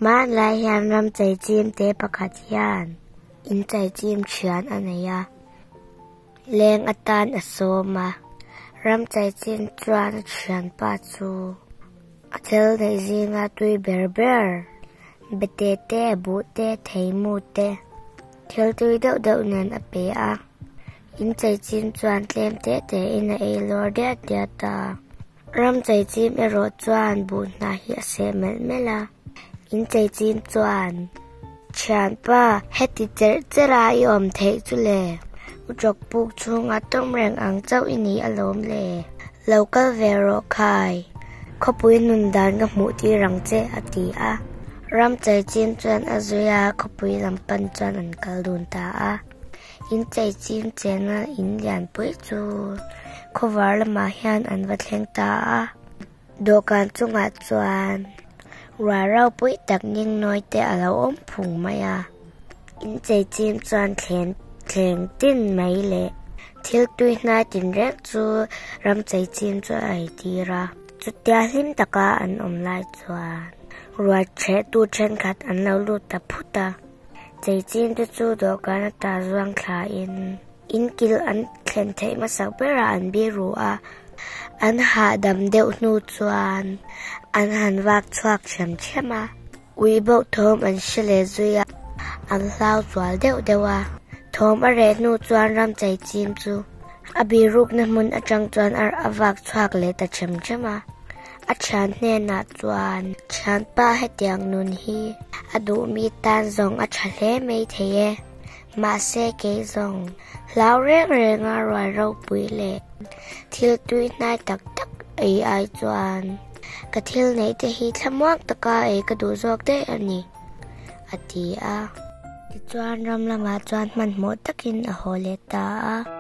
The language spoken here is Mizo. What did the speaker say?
Hmanlai hian ram cheichim te pakhat hian in cheichim thian a nei a, leng atan a sawm a. Ram cheichim chuan a thianpa chu a thil neih zinga tui ber ber, bete te, buh te, theimu te, thil tui deuh deuh nen a pe a. In cheichim chuan tlem te te in a ei lawr diat diat a. Ram cheichim erawh chuan buh hna hi a seh melh melh a. In cheichim chuan, Thianpa, heti cherh cherh a i awm theih chu le? U chawk puk chhunga tawm reng ang chauh i ni alawm le. Lo kal ve rawh khai. Khawpui nun dan ka hmuh tir ang che, a ti a. Ram cheichim chuan a zui a, khawpui lam pan chuan an kal dun ta a. In cheichim chena in lianpui chu khawvar lamah hian an va thleng ta a. Dawhkan chungah chuan ruah ropui tak ning nawi te a lo awm phung mai a. In cheichim chuan thlen thleng tin mai leh thil tui hnai tinreng chu ram cheichim chu a eitir a. Chutia hlim taka an awm lai chuan ruah chhehtu thenkhat an lo lut ta phut a. Cheichim te chu dawhkan ata zuang thlain in kil an thlen theih hmasak berah an bir ru a, an hahdam deuh hnu chuan an han vak chhuak thiam thiam a, ui bauh thawm an hre leh zui a, an hlau zual deuh deuh a. Thawm a reh hnu chuan ram cheichim chu a birukna hmun atang chuan a vak chhuak leh ta them them a. A thian hnenah chuan, Thianpa hetiang nun hi a duhmi tan zawng a tha hle mai thei e. Mahse kei zawng hlau reng renga ruai ropui leh thil tui hnai tak tak ei ai chuan ka thil neih te hi thlamuang taka ei ka duh zawk daih a ni, a ti a. Tichuan ram lamah chuan hmanhmawh takin a haw leh ta a.